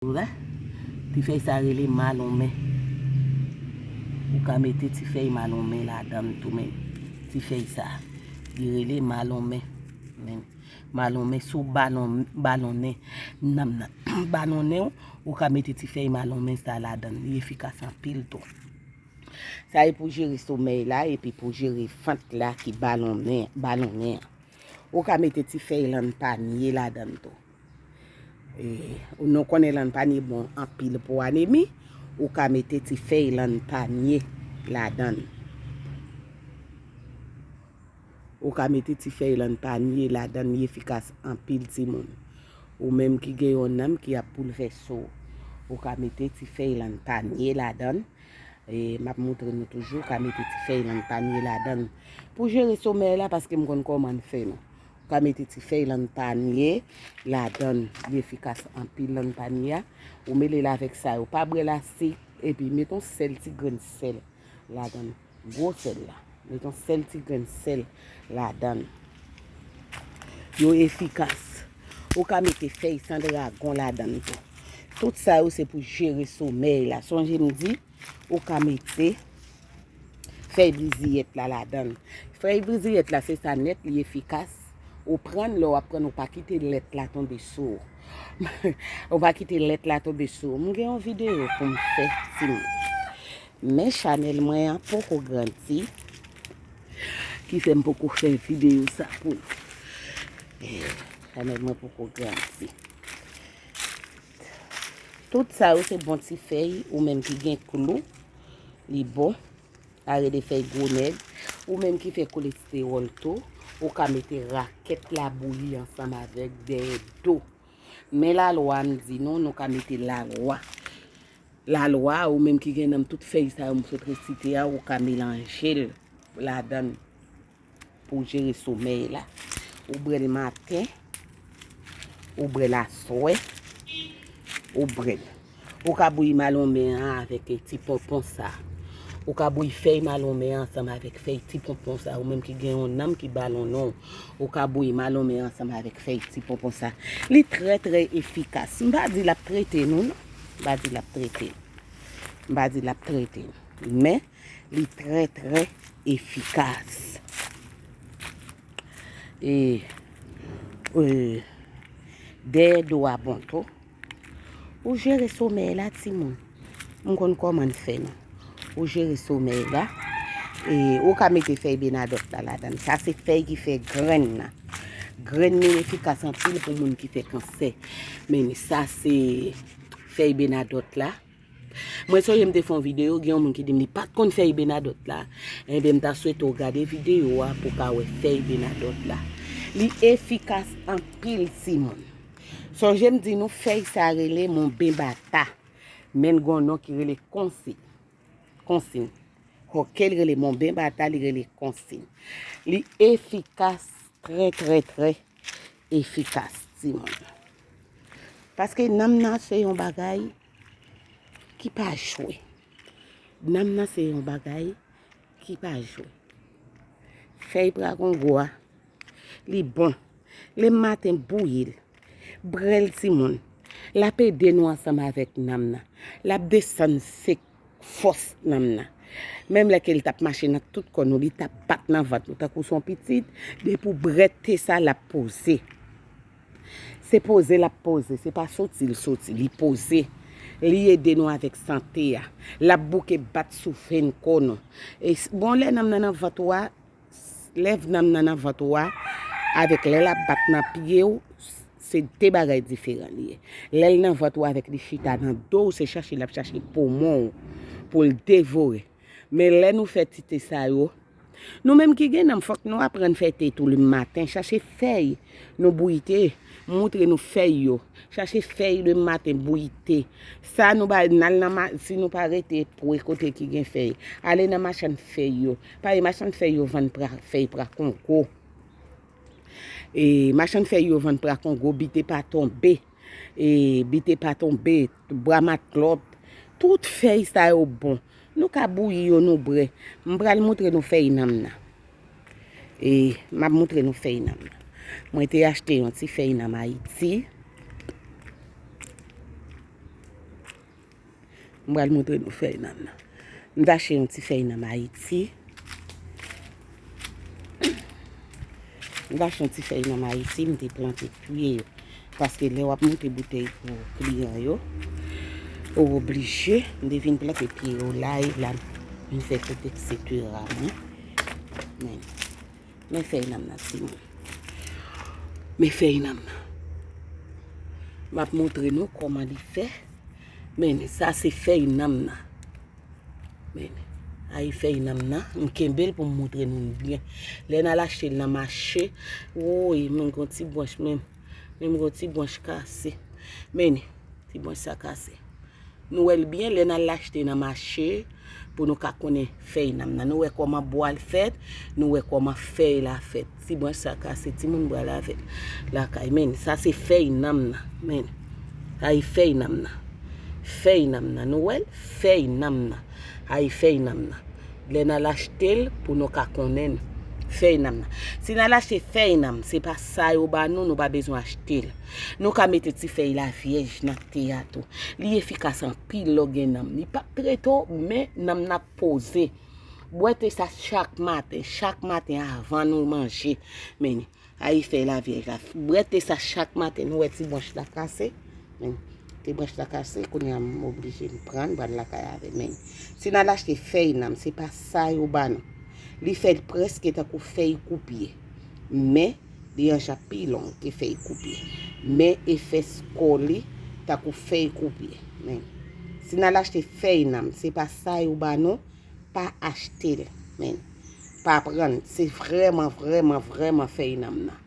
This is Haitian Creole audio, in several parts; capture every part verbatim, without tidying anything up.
Ou wè? Ti fèy sa rele malonmen. Ou ka mete ti fèy malonmen ladan l tou menm. Ti fèy sa, li rele malonmen. Men, malonmen sou balon, balonnen nanm nan. Balonnen w, ou ka mete ti fèy malonmen sa ladan l. Li efikas anpil tou. Sa e pou jere somèy la epi pou jere vant la ki balonnen, balonnen an. Ou ka mete ti fèy lann panye ladan l tou. E, nou konnen lann panye bon anpil pou anemi. Ou ka mete ti fèy lann panye ladan l. Ou ka mete ti fèy lann panye ladan l, li efikas anpil timoun. Ou menm ki gen yon nanm ki ap boulvèse w, ou ka mete ti fèy lann panye ladan l. E, m ap montre nou toujou, ou ka mete ti fèy lann panye ladan l. Pou jere somèy la, paske m konn kòman n fè nou. Ou ka mete ti fèy lann panye ladan l, li efikas anpil lann panye a. Ou mele l avèk sa yo, pa bwè l ase, epi mete yon sèl ti grenn sèl ladan l. Gwo sèl la. Mete yon sèl ti grenn sèl ladan l. Yo efikas. Ou ka mete fèy sandragon ladan l tou. Tout sa yo se pou jere somèy la. Sonje m di, ou ka mete fèy briziyèt la ladan l. Fèy briziyèt la, se sa nèt, li efikas. Ou pran l, lè w ap pran l, ou pa kite lèt la tonbe sou ou. Ou pa kite lèt la tonbe sou ou. M gen yon videyo pou m fè, timoun. Men chanèl mwen an poko grandi, ki fè m poko fè videyo sa pou nou. Eh, chanèl mwen poko grandi. Tout sa yo se bon ti fèy, ou menm ki gen klou, li bon. Sa rele fèy gwo nèg. Ou menm ki fè kolestewòl tou, ou ka mete rakèt la bouyi ansanm avèk dèyè do. Men lalwa, m di nou, nou ka mete lalwa. Lalwa, ou menm ki gen nanm tout fèy sa yo m sot resite a, ou ka melanje l ladan l pou jere somèy la. Ou bwè l maten, ou bwè l aswè, ou bwè l. Ou ka bouyi malonmen an avèk ti ponpon sa. Ou ka bouyi fèy malonmen an ansanm avèk fèy ti ponpon sa. Ou menm ki gen yon nanm ki balonnen w, ou ka bouyi malonmen an ansanm avèk fèy ti ponpon sa. Li trè, trè efikas. M pa di l ap trete nou, non. M pa di l ap trete nou. M pa di l ap trete nou. Men, li trè, trè efikas. E, e, dèyè do a bon tou. Ou jere somèy la, timoun. M konn kòman n fè nou. Ou jere somèy la. E, ou ka mete fèy benadòt la ladan l. Sa se fèy ki fè grenn nan. Grenn li efikas anpil pou moun ki fè kansè. Men sa se fèy benadòt la. Mwen sonje m te fè yon videyo, gen yon moun ki di m li pa t konn fèy benadòt la. Enben, m ta swete w gade videyo a pou w ka wè fèy benadòt la. Li efikas anpil, timoun. Sonje m di nou fèy sa rele monben bata. Men l gen yon non ki rele konsin. Konsin. Oke, li rele monben bata, li rele konsin. Li efikas, trè, trè, trè efikas, timoun. Paske nanm nan se yon bagay ki pa jwe. Nanm nan se yon bagay ki pa jwe. Fèy pragongo a, li bon. Lè maten bouyi l. Bwè l, timoun. L ap ede nou ansanm avèk nanm nan. L ap desann sik, fòs nanm nan. Menm lè ke l t ap mache nan tout kò nou, li t ap bat nan vant nou tankou se yon pitit, depi w bwè te sa, l ap poze. Se poze l ap poze, se pa soti l soti, li poze. Li ede nou avèk sante a. L ap bouke bat sou venn kò nou. E s-, bon, lè nanm nan nan vant ou a, lè nanm nan nan vant ou a, avèk lè l ap bat nan pye w, se de bagay diferan li ye. Lè l nan vant ou avèk li chita nan do w, se chache l ap chache poumon w pou l devore. Men lè nou fè ti te sa yo, nou menm ki gen nanm, fòk nou aprann fè te tou le maten, chache fèy, nou bouyi te, moutre nou fèy yo. Chache fèy le maten, bouyi te. Sa nou ba, n al nan ma-, si nou pa rete pre kote ki gen fèy, ale nan machann fèy yo. Paske machann fèy yo vann pra-, fèy prakongo. E machann fèy yo vann prakongo, bite pa tonbe. E bite pa tonbe, bwa matlòt. Tout fèy sa yo bon. Nou ka bouyi yo, nou bwè. M pral moutre nou fèy nanm nan. E m ap moutre nou fèy nanm nan. Mwen te achte yon ti fèy nanm Ayiti. M pral montre nou fèy nanm nan. M t achte yon ti fèy nanm Ayiti. M t achte yon ti fèy nanm Ayiti, m te plante pye yo. Paske lè w ap monte boutèy pou kliyan yo, ou oblije, m te vin plante pye yo la, e la, m fè tout etsetera mwen. Men, men fèy nanm nan, timoun. Men fèy nanm nan. M ap montre nou kòman li fè. Men, sa se fèy nanm nan. Men, ay fèy nanm nan, m kenbe l pou m montre nou l byen. Lè n al achte l nan mache, woy, men gon ti bwanch menm. Men gon ti bwanch kase. Men, ti bwanch sa kase. Nou wè l byen, lè n al achte nan mache, pou nou ka konnen fèy nanm nan. Nou wè kòman bwa l fèt, nou wè kòman fèy la fèt. Ti bwanch sa kase, timoun pral avè l lakay. Men, sa se fèy nanm nan. Men, ay fèy nanm nan. Fèy nanm nan. Nou wè l? Fèy nanm nan. Ay fèy nanm nan. Lè n al achte l pou nou ka konnen l. Fèy nanm nan. Si n al achte fèy nanm, se pa sa yo ba nou, nou pa bezwen achte l. Nou ka mete ti fèy lavyèj nan te a tou. Li efikas anpil lè w gen nanm. Li p ap trete w, men nanm nan ap poze. Bwè te sa chak maten, chak maten avan nou manje. Men, ay fèy lavyèj la. Bwè te sa chak maten, nou wè ti bwanch la kase. Men, ti bwanch la kase, kounye a m oblije m pran, m pral lakay avè l. Men, si n al achte fèy nanm, se pa sa yo ba nou. Li fè l prèske tankou fèy koupye. Men, li an jan pi long ke fèy koupye. Men, efè kò li tankou fèy koupye. Men, si n al achte fèy nanm, se pa sa yo ba nou. Pa achte l, men. Pa pran l. Se vrèman, vrèman, vrèman fèy nanm nan.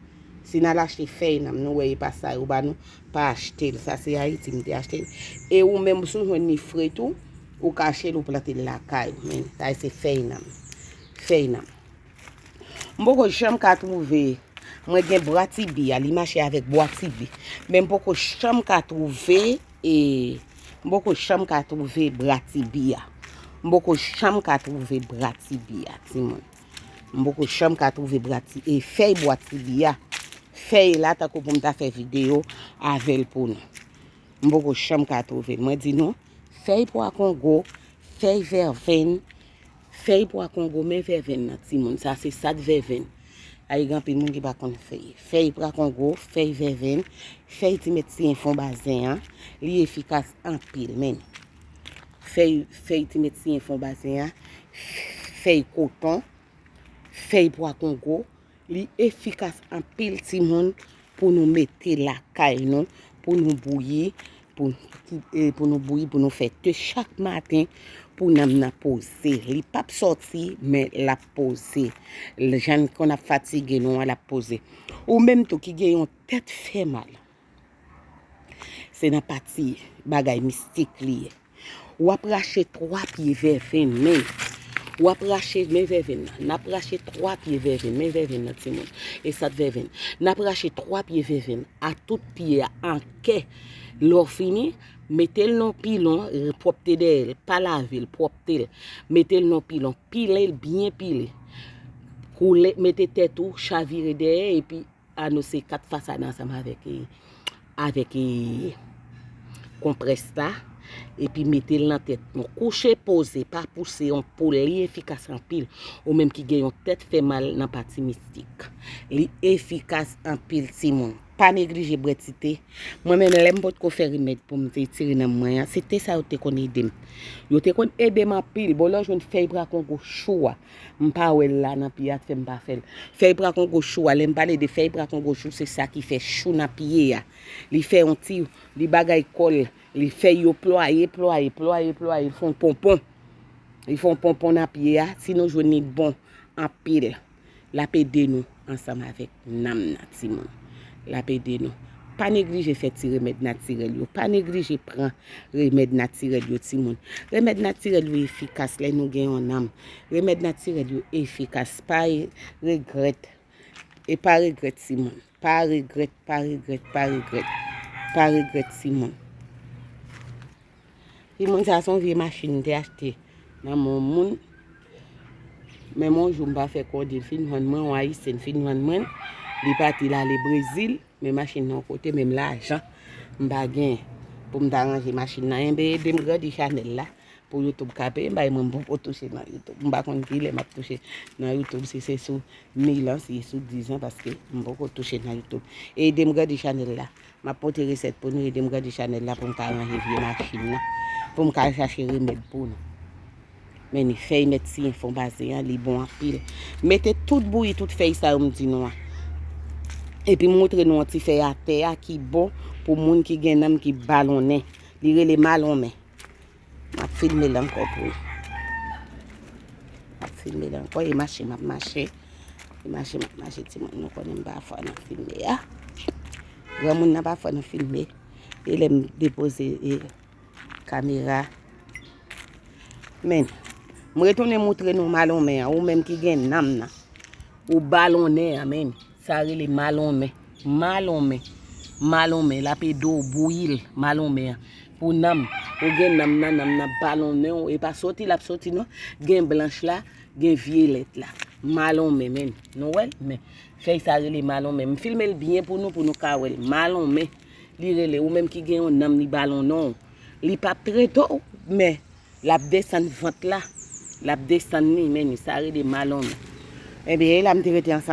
Si n al achte fèy nanm, nou wè e pa sa yo ba nou, pa achte l. Sa se Ayiti m te achte l. E ou menm, si w jwenn li fre tou, ou ka achte l, ou plante l lakay ou. Men, sa se fèy nanm. Fèy nanm. M poko janm ka twouve, mwen gen bwa tibi a, li mache avèk bwa tibi. Men m poko janm ka twouve, e, m poko janm ka twouve bwa tibi a. M poko janm ka twouve bwa tibi a, timoun. M poko janm ka twouve bwa ti-, e, fèy bwa tibi a. Fèy la, tankou pou m ta fè videyo avè l pou nou. M poko janm ka twouve l. Mwen di nou, fèy pwa kongo, fèy vèvenn, fèy pwa kongo, men vèvenn nan, timoun. Sa se sad vèvenn. Ay, gen anpil moun ki pa konn fèy. Fèy pwa kongo, fèy vèvenn, fèy ti medsiyen fon bazen an, li efikas anpil, men. Fèy, fèy ti medsiyen fon bazen an, fèy koton, fèy pwa kongo, li efikas anpil, timoun, pou nou mete lakay nou, pou nou bouyi, pou, e, pou nou bouyi, pou nou fè te chak maten, pou nanm nan poze. Li p ap sòti, men l ap poze. L, jan l konn ap fatige nou an, l ap poze. Ou menm tou ki gen yon tèt fè mal, se nan pati bagay mistik li ye. W ap rache twa pye vèvenn, men. W ap rache, men vèvenn nan. N ap rache twa pye vèvenn, men vèvenn nan, timoun. E sad vèvenn. N ap rache twa pye vèvenn a tout pye a an kè. Lè w fini, mete l nan pilon, pwòpte dèyè l, pa lave l, pwòpte l. Mete l nan pilon, pile l byen pile. Koule, mete tèt ou, chavire dèyè, epi anonse kat fasad ansanm avèk, e, avèk, e, konprès la, epi mete l nan tèt nou. Kouche poze, pa pouse yon poul, li efikas anpil. Ou menm ki gen yon tèt fè mal nan pati mistik, li efikas anpil, timoun. Pa neglije bwè ti te. Mwen menm, lè m potko fè remèd pou m te tire nan mwen an, se te sa yo te konn ede m. Yo te konn ede m anpil. Bon, lè w jwenn fèy prakongo chou a, m pa wè l la nan pye a, fè m pa fè l. Fèy prakongo chou a, lè m pale de fèy prakongo chou, se sa ki fè chou nan pye a. Li fè yon ti, li bagay kò l, li fèy yo plwaye, plwaye, plwaye, plwaye, li fè yon ponpon. Li fè yon ponpon nan pye a, si nou jwenn li bon anpil. L ap ede nou ansanm avèk nanm nan, timoun. L ap ede nou. Pa neglije fè ti remèd natirèl yo. Pa neglije pran remèd natirèl yo, timoun. Remèd natirèl yo efikas lè nou gen yon nanm. Remèd natirèl yo efikas. Pa regrèt. E pa regrèt, timoun. Pa regrèt, pa regrèt, pa regrèt. Pa regrèt, timoun. Timoun, sa se yon vye machin m te achte nan men yon moun. Men yon jou m pa fè kòde, l fin vann mwen, yon ayisyèn fin vann mwen l. Li pati l ale Brezil, men machin nan yon kote, menm lajan m pa genyen. pou m ta ranje machin nan. Enben, ede m grandi chanèl la pou YouTube ka peye m, bay mwen, m poko touche nan YouTube. M pa konn ki lè m ap touche nan YouTube, si se sou mil an, si se sou diz an, paske m poko touche nan YouTube. Ede m grandi chanèl la. M ap pote resèt pou nou, ede m grandi chanèl la pou m ka ranje vye machin nan, pou m ka chache remèd pou nou. Men ni fèy mèt siyen fon baze an, li bon anpil. Mete tout bouyi, tout fèy sa yo m di nou an. Epi m moutre nou yon ti fèy atè a ki bon pou moun ki gen nanm ki balonnen. Li rele malonmen. M ap filme l ankò pou nou. M ap filme l ankò, e mache m ap mache. E mache m ap mache, timoun, nou konnen m pa fò nan filme a. Granmoun nan pa fò nan filme. E lè m depoze, e, kamera. Men, m retounen moutre nou malonmen an, ou menm ki gen nanm nan. Ou balonnen an, men. Sa rele malonmen. Malonmen. Malonmen. L ap ede w bouyi l, malonmen an. Pou nanm. Ou gen nanm nan, nanm nan balonnen w. E pa soti l ap soti non. Gen blanch la, gen vyelèt la. Malonmen, men. Nou wè l? Men. Fèy sa rele malonmen. M filme l byen pou nou, pou nou ka wè l. Malonmen. Li rele, ou menm ki gen yon nanm, li balonnen w. Li p ap trete w, men l ap desann vant la. L ap desann li, men sa rele malonmen. Ebyen, e la m te rete ansanm.